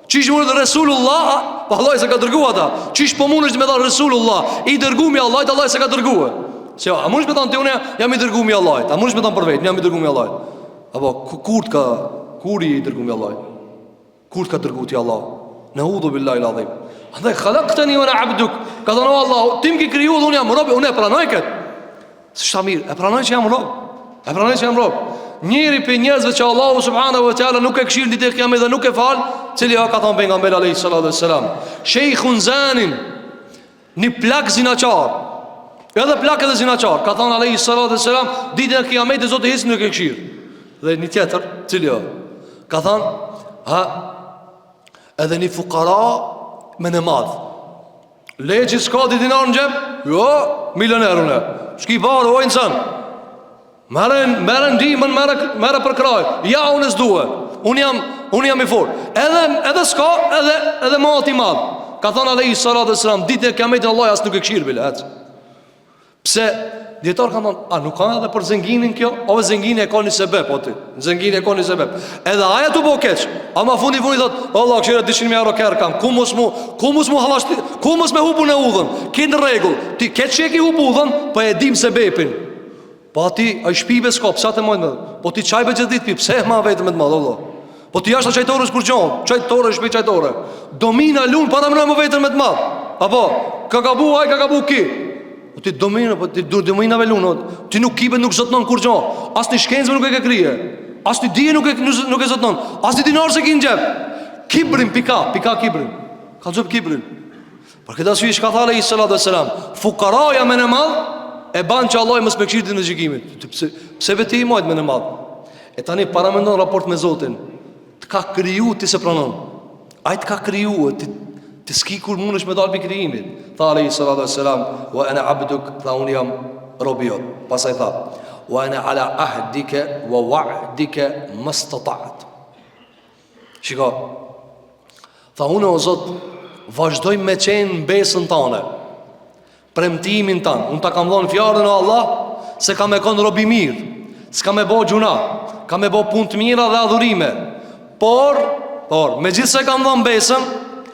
Qysh mundet Resulullah, po Allahu s'e ka dërgu ata. Qysh po mundesh me thanë Resulullah, i dërgumi i Allahit, Allahu s'e ka dërgu. Se a mundesh me thanë ti unë jam i dërgumi i Allahit? A mundesh me thanë për vetë, jam i dërgumi i Allahit? Apo kur të ka kur je i dërgumi i Allahit? Kur të ka dërgu ti Allah? Neudhu billahi l'adhim. Andaj khalaktani wa ana abduk. Ka thonë Allah, ti më ke kriju dhe unë jam rob, unë e pranoj këtë. S'është mirë, e pranoj që jam rob. E pranoj që jam rob. Njëri prej njerëzve që Allahu subhanahu wa taala nuk e kshir ditën e kiametit dhe nuk e fal, cili ka thënë pejgamberi alayhi salatu wassalam, Sheikhun zanin, një plak zinaqar. Edhe plak edhe zinaqar, ka thënë alayhi salatu wassalam, ditën e kiametit Zoti hiç nuk e kshir. Dhe një tjetër, cili o? Ka thënë, ha edhe një fukara menemadh. Le që s'ka dy dinar në xhep? Jo, milioner unë. S'ki pare, o insan. Merre, merre ndihmën, merre, merre përkrahje. Ja, unë s'due. Unë jam, unë jam i fort. Edhe, edhe s'ka, edhe, edhe mat i madh. Ka thonë alejhi salatu ve selam, ditën e kiametit Allahu as nuk e kshir, bile, hec. Pse dijetarët kanë thonë, a nuk ka edhe për zenginin kjo? O zengini e ka një sebep, o ti. Zengini e ka një sebep. Edhe ai tu bo keq. Ama fundi fundi thot, Allah, kqyre 200.000 euro kerr kam. Ku mos mu, ku mos mu hallash, ku mos me hupu në udhën? Ki në rregull. Ti keq që e ki hupu udhën, po e dim sebepin. Po ti, ai shtëpi be s'ka, pse atë mojnë? Po ti çaj be gjithë ditë pi, pse ma vetëm me të madh, Allah? Po ti jashtë çajtorës kur gjon, çajtore, shtëpi çajtore. Domina lun para më vetëm me të madh. Apo, ka gabu ai, ka gabu ki. Po ti domina, po ti domina ve lun, ti nuk kibe nuk zotnon kurgjo. Asnjë shkencë nuk e ke krye. Asnjë dije nuk e nuk e zotnon. Asnjë dinar s'e ki në xhep. Kibrin pika, pika kibrin. Ka zot kibrin. Për këtë arsye çka tha alejhi salatu selam, fukaraja menemadh e ban që Allahu mos me kshir ditën e gjykimit. Pse pse vetë i majt menemadh? E tani paramendon raport me Zotin. Të ka kriju ti s'e pranon. Ai të ka kriju ti ti s'ki kur mundesh me dal pi krijimit. Tha alejhi salatu selam, wa ana abduk, tha unë jam robi jot. Pastaj tha, wa ana ala ahdike wa wa'dike mastata'at. Shiko Tha unë o Zot Vazhdoj me qenë në besën tane Premtimin tanë Unë ta kam dhonë fjalën o Allah Se kam me konë rob i mirë S'kam me bo gjynah Kam me bo punë të mira dhe adhurime Por Por, megjithëse kam dhonë besën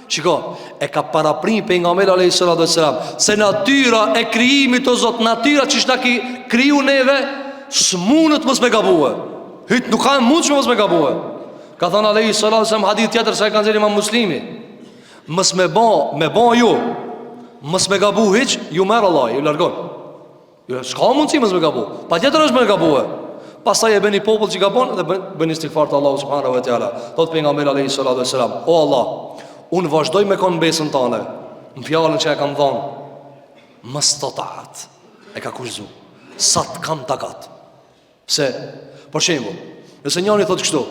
Shiko, e ka parapri pejgamberi alejhi salatu ve selam Se natyra e krijimit o Zot Natyra qysh na ki kriju neve S'munët mos me gabue Hiç nuk ka mundshme mos me gabue Ka thënë alejhi salatu selam hadith tjetër se e ka nxjerr imam Muslimi. Mos me ba, me ba ju. Mos me gabu hiç, ju merr Allah, ju largon. Jo, s'ka mundësi mos me gabu. Patjetër është me gabue. Pastaj e bën një popull që gabon dhe bën, bën istighfar te Allahu subhanahu wa taala. Thot pejgamberi alejhi salatu selam, o Allah, unë vazhdoj me kon besën tane, në fjalën që e kam dhënë. Mastataat. E ka kushtëzu. Sa të kam takat. Pse? Për shembull, nëse njëri thotë kështu,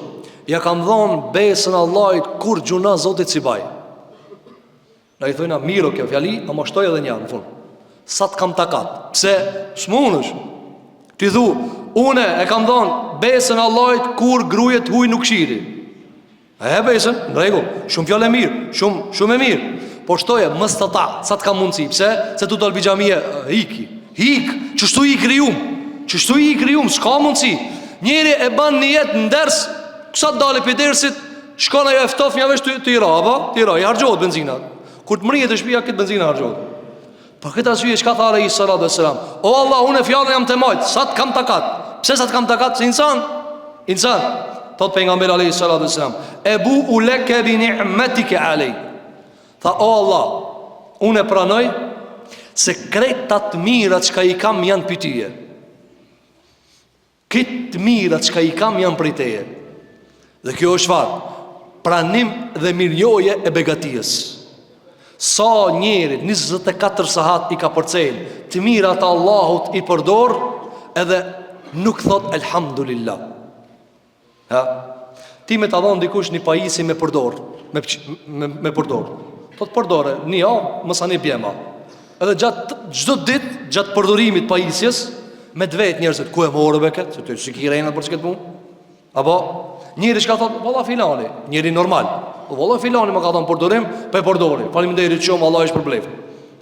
ja kam dhënë besën Allahit kurr gjynah Zotit s'i baj. Na i thojna mirë kjo fjali, ama shtoj edhe një në fund. Sa të kam takat? Pse? S'munësh. Ti thu, une e kam dhënë besën Allahit kurr gruje të huj nuk kshiri. E besën, në rregull, shumë fjalë e mirë, shumë shumë e mirë. Po shtoje, mastata, sa të kam mundësi, pse? Se tu dal pi xhamie, iki. Ik, qështu i krijum. Qështu i krijum, s'ka mundësi. Njeri e ban nijet në ders, sa të dalë pi dersit, shkon ajo e ftofmja veç të, të i ra, apo? Të i ra, i harxhohet benzina. Kur të mrrihet te shtëpia këtë benzina harxhohet. Për këtë arsye çka tha alejhi salatu vesselam? O Allah, unë fjalën jam të majt, sa të kam takat. Pse sa të kam takat? Se insan, insan. Thot pejgamberi alejhi salatu vesselam, "Ebu u leke bi ni'metike alej." Tha o Allah, unë e pranoj se krejt të mirat çka i kam janë prej teje. Krejt të mirat çka i kam janë prej teje. Dhe kjo është çfarë? Pranim dhe mirënjohje e begatisë. Sa njeri 24 sahat i kapërcejnë Të mirat e Allahut i përdor Edhe nuk thot Elhamdulillah Ha? Ti me ta dhon dikush një pajisje me përdor, me me, me përdor. Thot përdore, një javë, masanej bjema. Edhe gjatë çdo ditë, gjatë përdorimit pajisjes, me të vet njerëzit ku e more be këtë, se ti s'i ki renat për qët punë. Apo njeri çka thot, valla filani, njeri normal. Po valla filani më ka dhënë përdorim, po e përdori. Faleminderit shumë, Allahu ju shpërbleftë.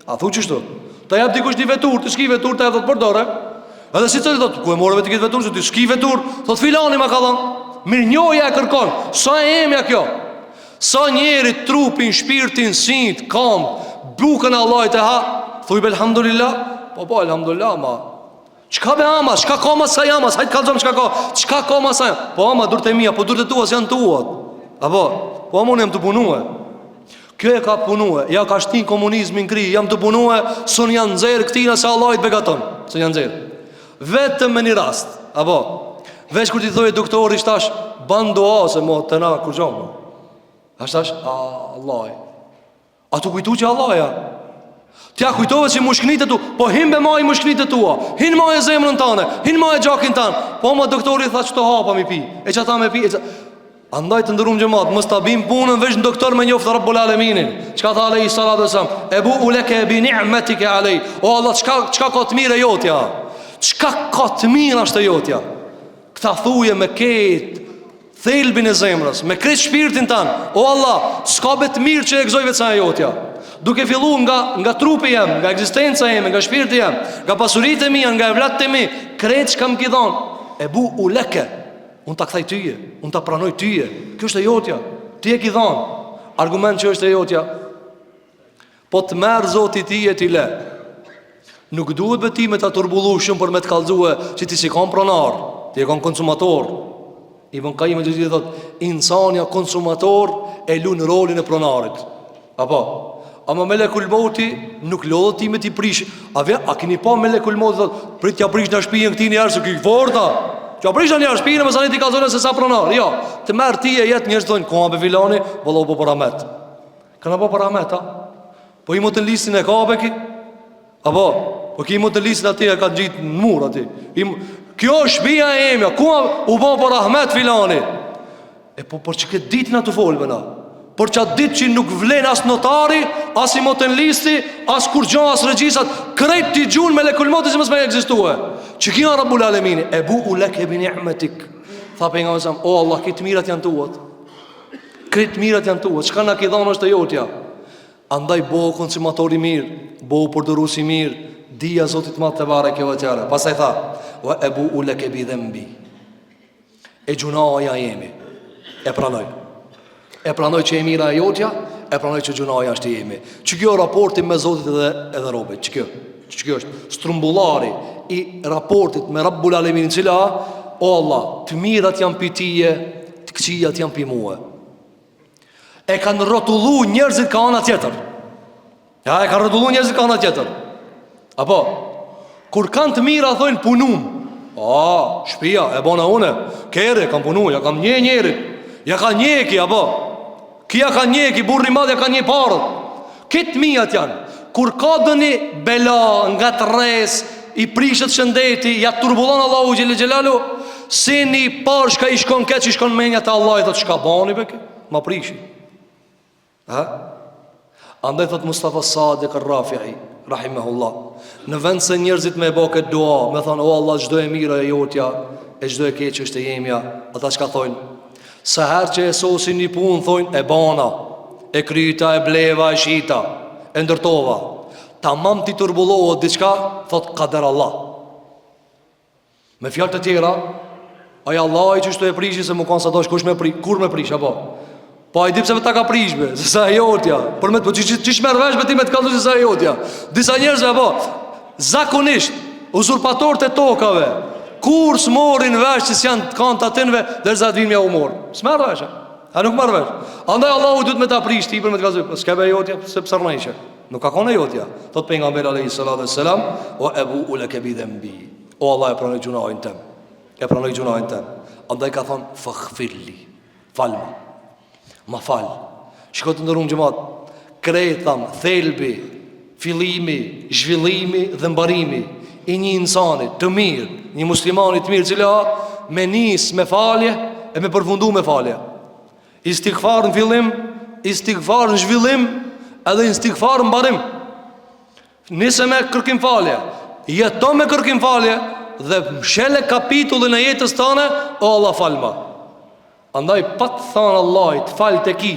A thu qështu? Ta jap dikush një veturë, ti s'ki veturë, ta jap thot përdore. Edhe si të thot, ku e more ti këtë veturë, se ti s'ki veturë, thot filani ma ka dhënë. Mirënjohja e kërkon, sa e jemja kjo? Sa njeri trupin, shpirtin, sytë, kamët, bukën e Allahit e ha, thuj be elhamdulillah, po po, elhamdulillah, ma, Çka be ama, çka ka ma saj ama, hajt kallzom çka ka, çka ka ma saj Po ama, durt e mia, po durt e tua s'janë tuat Apo, po ama unë jam tu punue Kjo e ka punue, ja ka shtin komunizmin kry, jam tu punue, s'un janë nxerr këtina se Allahi t'begaton, s'un janë nxerr. Vetëm me një rast, apo, veç kur t'i thoje doktori tash, ban dua se mo të na kurgjo mo. Ashtë tash, a, Allahi. A t'u kujtu që Allahi a? Ti a kujtove që mushknitë tu, po hin be maji mushknitë tua, hin maje zemrën tane, hin maje gjakin tan. Po ma doktori tha qëto hapa mi pi, e qata me pi, e qata... Andaj të nderum xhemat, mos ta bim punën veç në doktor me njoftë Rabbul Aleminin. Çka tha alejhi salatu ve selam? Ebu u leke bi ni'metike alej. O Allah, çka, çka ka të mirë e jotja? Çka ka të mirë është e jotja? Këta thuje me ketë Thelbin e zemrës, me krejt shpirtin tan. O Allah, s'ka be të mirë që e gëzoj veç sa e jotja. Duke fillu nga nga trupi jem, nga ekzistenca jeme, nga shpirti jem, nga pasuritë e mia, nga evlatët e mi, krejt çka më ki dhon. Ebu u leke. Unë ta kthej tyje, unë ta pranoj tyje. Kjo është e jotja. Ti e ki dhon. Argument që është e jotja. Po të merr Zoti ty e t'i le. Nuk duhet be ti me ta turbullu shumë për me të kallzue që ti s'i kanë pronar, ti je kanë konsumator. Ibn Kajim el-Xhevzije thot, insani a konsumator e lun rolin e pronarit. Apo, ama melekul meuti nuk lodhet ti me t'i prish. A, vje, a keni pa melekul meuti thot, prit t'ja prish në shpijën këtij njerë se ky forta. T'ja prish në njerë shpijën e masanej t'i kallzojnë se s'a pronar. Jo, të merr ti e jetë njerëz thonë, ku a be filani, valla u bo për rahmet. Kanë bo për rahmet, a? Po i të listin e ka be ki? Apo, po ki të listin aty e ka ngjitë në mur aty. I, kjo është shpia e jemja, ku a, u bo për rahmet filani? E po për që këtë ditë na të folme na? Për qatë ditë që nuk vlen as notari, as i motën listi, as kurgjo, as regjisat, krejt t'i gjun melekul meuti si mos me ekzistue. Që kina Rabbul Alemini, ebu u leke bi ni'metik. Tha pejgamberi a.s., o Allah, krejt mirat janë tuat. Krejt mirat janë tua, çka na ki dhanë është e jotja. Andaj bohu konsumator i mirë, bohu përdorues i mirë, dija Zotit madh tebareke ve teala. Pastaj tha, wa ebu u leke bi dhembi. E gjunaja jemi, e pranoj. E pranoj që e mira e jotja, e pranoj që gjunaja është e jemi. Që kjo raporti me Zotit edhe, edhe robit, që kjo? Që kjo është strumbullari i raportit me Rabbul Alemin, cila, o Allah, të mirat janë pi tije, të këqijat janë pi mue. E kanë rrotullu njerëzit ka ana tjetër. Ja, e kanë rrotullu njerëzit ka ana tjetër. Apo, kur kanë të mira, thojnë punum. A, shpia, e bona une. Kere, kam punu, ja kam nje njerit. Ja ka njeki, apo. Ki ja ka njeki, burri madh ja ka nje paret. Krejt t'mijat janë. Kur ka ndonjë bela ngatërresë, i prishet shëndeti, ja turbullon Allahu xhele xhelaluhu, seni i parë shka i shkon keq, i shkon menja te Allahi, thot, shka bani be ma prishi. Ha? Andaj thot Mustafa Sadik Rafi'i, rahimehullah, në vend se njerëzit me bo këtë dua, me thonë, o Allah, çdo e mirë e jotja, e çdo e keqe është e jemja, ata çka thonë, Sa herë që e sosin një punë, thojnë, e bana, e kryta, e bleva, e shita, e ndërtova. Tamam t'i turbullohet diçka, thot, kader Allah. Me fjalë të tjera, ai Allahi qështu e prishi se mu kanë sa dosh kush me pri, kur me prish, apo? Po ai di pse ta ka prish be, se s'a e jotja. Për me të po qysh merr vesh be ti me të kallzu se s'a e jotja. Disa njerëz apo zakonisht uzurpatorët e tokave kurrë s'morrin vesh që s'janë kanë të atynve derisa të vinë me u morr. S'merr vesh. A nuk merr vesh. Andaj Allahu duhet me ta prish ti për me të kallzu. Po s'ke be jotja, se pse rrejshë. Nuk ka konë e jotja. Thot pejgamberi alayhi salatu selam, "Wa ebu u leke bi dhanbi." O Allah e pranoj gjunahin tem. E pranoj gjunahin tem. Andaj ka thon faghfirli. Falma. Ma fal. Shiko të nderum xhemat. Krejt tham, thelbi, fillimi, zhvillimi dhe mbarimi i një insani të mirë, një muslimani të mirë, cili a me nis me falje e me përfundu me falje. Istigfar në fillim, istigfar në zhvillim, edhe istigfar në mbarim. Nise me kërkim falje, jeto me kërkim falje dhe mshele kapitullin e jetës tane, o Allah falma. Andaj pa të thanë Allahi të faltë e ki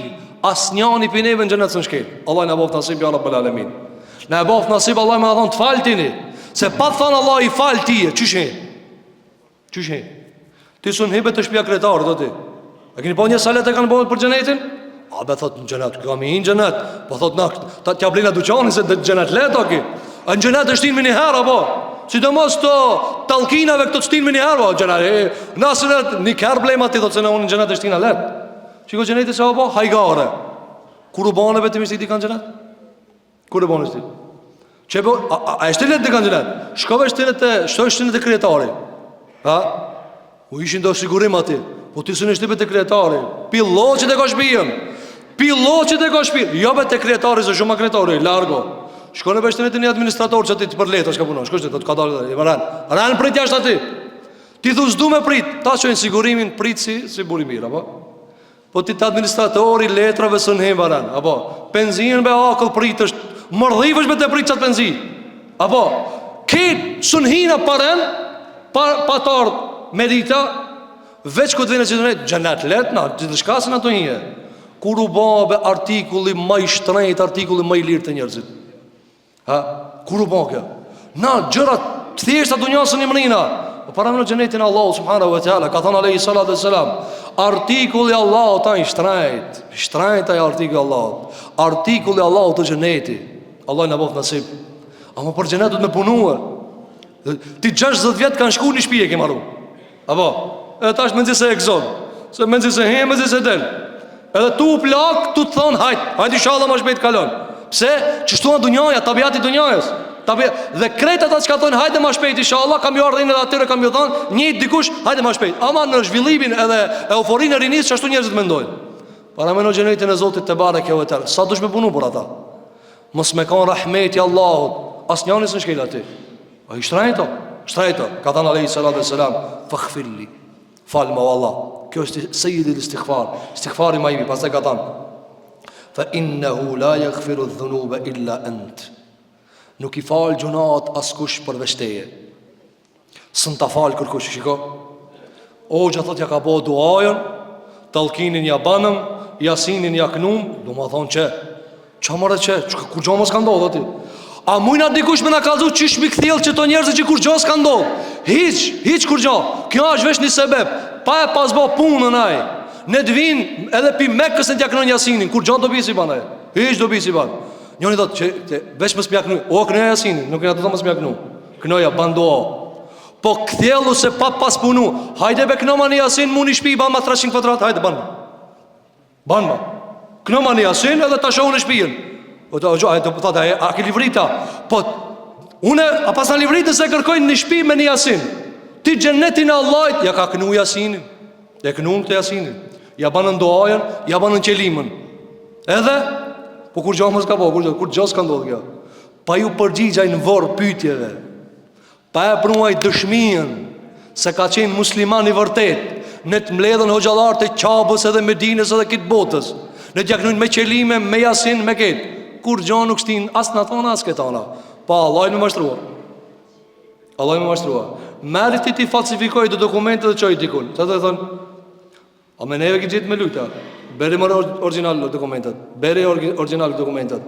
Asnjani pi neve në xhenet s'un shkel Allahi na boftë nasib ja rabbel alemin Na e boftë nasib Allahi me na thonë të faltë tini Se pa të thanë Allahi i faltë ti e Qysh hin? Qysh hin? Ti s'un hin be te shpia kryetarit do ti A keni po një salet e kanë bo për xhenetin? A be thot në xhenet, kam i në xhenet Po thot na, ta t'ja blina duqanin se në xhenet letë ki A në xhenet e shtin me një herë, apo? Sidomos të talkinave këto të shtin me një herë, po, xhenet, e, nëse në një kerr blema ti, thot se në unë në xhenet e shtina letë. Shiko xheneti se apo, hajgare. Kur u bane vetëm i shti kanë xhenet? Kur u bane shti? Që po, a, a, a e shti letë kanë xhenet? Shkove shti te, shtoj shti te kryetari. Ha? U ishin do sigurim aty. Po ti s'un e shti be te kryetari. Pi lloqit e ka shpijën. Pi lloqit e ka shpijën. Jo be te kryetari, se shumë kryetari, largo. Shkon e be shtine te një administrator që ti të për letra çka punon. Shko shti, të ka dalë, i ren. Ren prit jashtë aty. Ti thu s'du me prit, ta çojnë sigurimin prit si, si burri mirë, apo? Po ti te administratori letrave s'un hin baran, apo penzinë be akull pritësh, mërdhivësh me të prit qat penzinë. Apo ke s'un hina pa ren, pa pa t'ardh merita, veç ku të vjen që xhenet let na, gjithçka se na do hije. Kur u bë be artikulli më i shtrenjtë, artikulli më i lirë te njerëzit. Ha, kur u bë kjo? Na gjëra të thjeshta dunjas s'i mrrina. Po paramendo xhenetin e Allahut subhanahu wa taala, ka thënë alayhi salatu wasalam, artikulli i Allahut a i shtrejt, i shtrejt ai artikulli i Allahut. Artikulli i Allahut është xheneti. Allahu na bëft nasib. Ama për xhenet duhet me punue. Ti 60 vjet kanë shku në shtëpi e ke marru. Apo, edhe tash mezi se e gëzon Se mezi se hin, mezi se del Edhe tu u plak, tu të thonë, hajt, hajt inshallah ma shpejt kalon Pse, qështu a dunjaja, tabiati dunjajës Tabi... Dhe krejt ata çka thonë, hajde ma shpejt inshallah Kam ju ardhë edhe atyre, kam ju thonë, një dikush, hajde ma shpejt Ama në zhvillimin edhe euforinë e rinisë, qashtu njerëzit mendojnë Paramendo xhenetin e Zotit tebareke ve teala Sa dush me punu për ata Mos me kanë rahmeti Allahut Asnjani s'un shkel aty A i shtrejto, shtrejto, ka thënë alejhi salatu ve selam, fagfirli, falma o Allah. Kjo është sejidul istigfar, istigfari ma i mirë, pastaj ka thënë, fa innehu la jagfiru dhunube illa ent. Nuk i fal gjynahet askush përveç teje. S'un ta fal kërkush, shiko. Hoxha thot ja ka bo duajën, talkinin ja banëm, jasinin ja knum, do ma thonë që, qa more që, që kurgjo mos ka ndodhë aty. A mujna dikush me na kallzu qysh mi kthjell qëto njerëzit që kurgjo s'ka ndodhë? Hiq, hiq kurgjo, kjo është veç një sebeb, pa e pas bo punën aj. Ne të vinë edhe pi Mekës në t'ja knojnë jasinin, kurgjo dobi s'i ban aj, hiq dobi s'i ban. Njoni thot që, që veç mos m'ja knu, o knoja jasinin, nuk jena të thonë mos m'ja knu. Knoja, ban dua. Po kthjellu se pa pas punu. Hajde be knoma një jasin mu një shpi ban ma 300 kvadrat, hajde ban ma. Ban ma. Knoma një jasin edhe ta shoh unë shpijën. Po të ojo, hajde po thotë, a ke livrita? Po unë a pas na livrita se kërkojnë një shpi me një jasin. Ti xhenetin e Allahit ja ka knu jasinin. Ja knun këtë jasinin. Ja banën duajën, ja banën qelimën. Edhe po kurgjo mos ka bo, kurgjo, kurgjo s'ka ndodhur kjo. Pa ju përgjigj ai në vorr pyetjeve. Pa e pru ai dëshminë se ka qenë musliman i vërtet, ne të mbledhën hoxhallarët e Qabës edhe Medinës edhe krejt botës. Ne t'ja knujnë me qelime, me jasin, me ketë. Kurgjo nuk shtin as në atona, as këtona. Pa Allahin me mashtrua. Allahin me mashtrua. Merri ti t'i falsifikoj do dokumente dhe çoj dikun. Të të thonë, A me neve ki gjetë me lujta Beri more origjinal dokumentet Beri origjinal dokumentet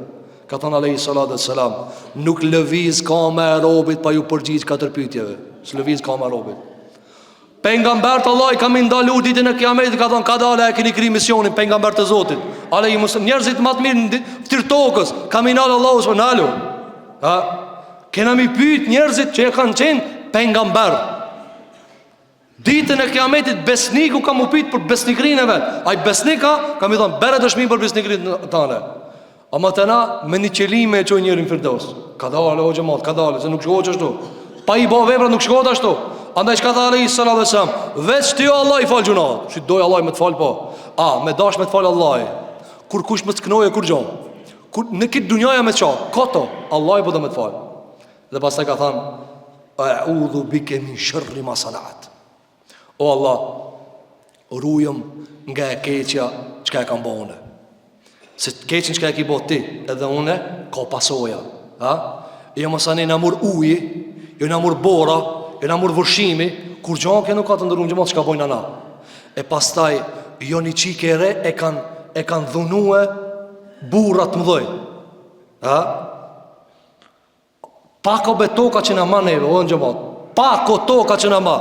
Ka thonë alejhi salatu ve selam Nuk lëviz kama e robit Pa ju përgjigj katër pytjeve S'lëviz kama e robit Pejgamberët Allahi ka me i ndalu ditën e kiametit Ka thonë kadale e keni kry misionin Pejgamberët e Zotit Alejhi muslim Njerëzit ma të mirë në ftyrë tokës Ka me i nalë Allahu s'po nalu Ha Kena mi pyt njerëzit që e kanë qenë Pejgamber Ditën e kiametit besniku ka mu pyt për besnikërinë e vet. Ai besnika ka mi thon bere dëshmi për besnikërinë tane. Ama te na me një qelime e çojnë njerin n'Firdeus. Kadale o xhemat, kadale se nuk shkohet ashtu. Pa i bo veprat nuk shkohet ashtu. Andaj çka tha alejhi salatu ve selam, veç ti o Allah i fal gjynahet. Si doj Allah me të fal po. A, me dash me të fal Allahi. Kurkush mos të knojë kurgjo. Kur në këtë dunjaja me ça, koto, Allahi po do me të fal. Dhe pastaj ka thanë, Eudhu bike min sherri ma sanat. O Allah, rujëm nga e keqja çka e kam bo une. Se të keqen çka e ki bo ti edhe une, ka pasoja. Ha? Jo masanej na mur uji, jo na mur bora, jo na mur vërshimi, kurgjo kjo nuk ka të nderum xhemat çka bojna na. E pastaj, jo një çikë e re e kanë e kanë dhunue burra të mëdhoj. Ha? Pak o be toka që na ma neve, o në xhemat Pak o toka që na ma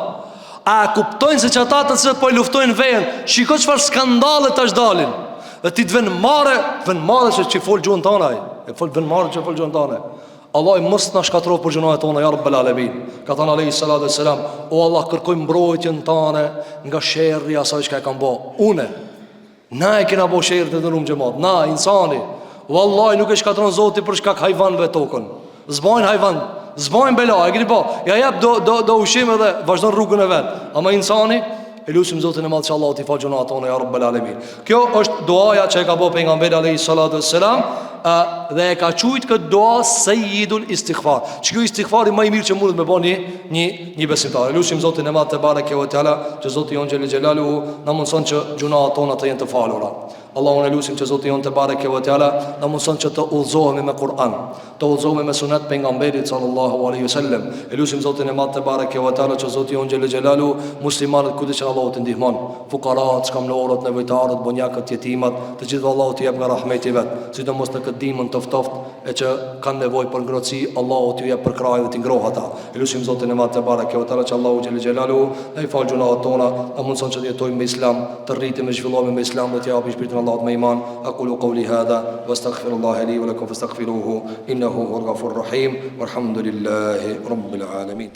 A e kuptojnë se qata të cilët po e luftojnë veten Shiko çfarë skandale tash dalin Dhe ti të ven marre Të ven marre që që fol gjuhën tane ai E fol të ven marre që fol gjuhën tane Allahi mos na shkatroftë për gjynahet tona Ja Rabbel Alemin Ka thënë alejhi salatu ve selam O Allah kërkoj mbrojtjen tane Nga sherri i asaj çka e kam bo Une Na e kena bo sherr të nderum xhemat Na, insani Wallahi nuk e shkatron Zoti për shkak hajvanve tokën S'bajnë hajvan S'bajnë bela, e keni po Ja jep do, do, do ushqim edhe vazhdon rrugën e vet Ama insani E lusim Zotin e madh që Allahu t'i falë gjynahet tona Ja Rabbel Alemin Kjo është duaja që e ka bo pejgamberi Alejhi Salatu ve Selam Dhe e ka qujt këtë dua Sejidul istighfar Që kjo istighfari ma i mirë që mundet me bo një, një, një besimtar. E lusim Zotin e Madh tebareke ve teala që Zoti jonë xhele xhelaluhu na mundson që gjynahet tona të jenë të falura. Allahun e lusim që Zoti jonë tebareke ve teala na mundson që të udhëzohemi me Kur'an, të udhëzohemi me sunet pejgamberit sallallahu alaihi wasallam. E lusim Zotin e Madh tebareke ve teala që Zoti jonë xhele xhelaluhu muslimanët kudo që Allahu t'i ndihmon, fukarat, skamnorët, nevojtarët, bonjakët, jetimat, të gjithëve Allahu t'i jep nga rahmeti vet, sidomos në këtë dimën të ftohtë e që kanë nevojë për ngrohtësi, Allahu t'ju jep përkrahje dhe t'i ngrohë ata. E lusim Zotin e Madh tebareke ve teala që Allahu xhele xhelaluhu na i fal gjynahet tona, na mundson që të jetojmë me Islam, të rritemi e zhvillohemi me Islam dhe t'ia japim shpirtin Allahut me iman. Aqulu qawli hadha wa astaghfirullaha li wa lakum fastaghfiruhu innahu huwal ghafurur rahim. Walhamdulillahi rabbil alamin.